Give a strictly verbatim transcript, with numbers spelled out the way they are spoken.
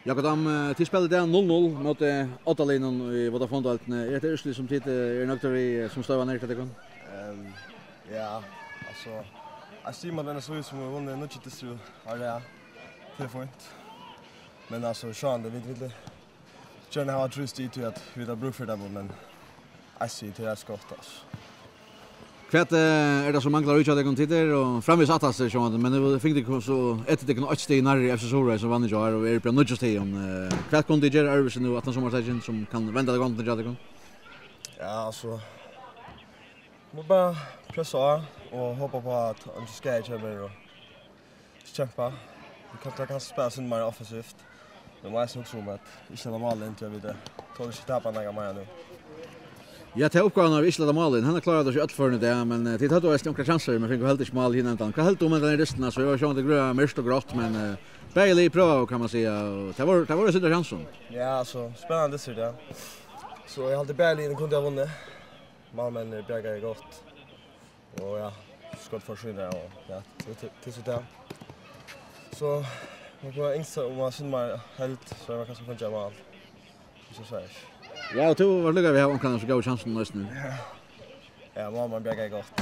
Jakob Dam, eh, tit spæla í dag null null móti Oddaliðnum í Vodafone-deildini. Er hetta úrslit sum tit, eh, eru nøgdir við, eh, sum støðan er hjá tykkum? Ehm, ja, altso, eg sigi, man, tað sær út sum vit hava vunnið níggju dystir á rað. Tað er fínt. Men altso, sjálvandi, vit vildu gjarna hava trý stig, tí at vit hava brúk fyri teimum, men eitt stig, tað er eitt skot, altso. Hvat, eh, er tað sum manglar í hjá tykkum? Tit eru framvegis aftast, sjálvandi, men nú fingu tit so eftir tykkum eitt stig nærri F C Suðuroy, sum vann í gjár, og eru bara níggju stigum. Eh, hvat kunnu tit gera øðrvísi nú aftan á summarsteðgin, sum kann venda til gongdina hjá tykkum? Ja, altso, vit mugu bara pressa á og hopa uppá, at eingin skaði kemur, og kempa. Vit kunnu kanska spæla sindur meira offensivt. Vit mugu eisini hugsa um at ikki lata málið inn, tí at vit, eh, tora ikki tapa nakað meira nú. Ja, tað er uppgávan at ikki lata málið inn. Hann klárar tað í øllum førum í dag, men, eh, tit høvdu eisini onkrar kjansir, men fingu heldur ikki mál hin endan. Hvat heldur tú um henda dystin? Altso, eg var sjálvandi grøða, myrkt og grátt, men, eh, bæði lið prøvaðu, kann man siga, og tað vóru, tað vóru eitt sindur av kjansum. Ja, altso, spennandi dystur, ja. So eg haldi, bæði liðini kundu ha vunnið. Málmenninir bjargaðu gott. Og ja, skot for skyndar og ja, til, til, til so tað. So, man kann ynskja um at sindur meir held, so man kanska fingið mál. So sær. Ja, og tú var líka við at hava onkran so góðan kjans eisini. Ja, málmenninir bjargaðu gott.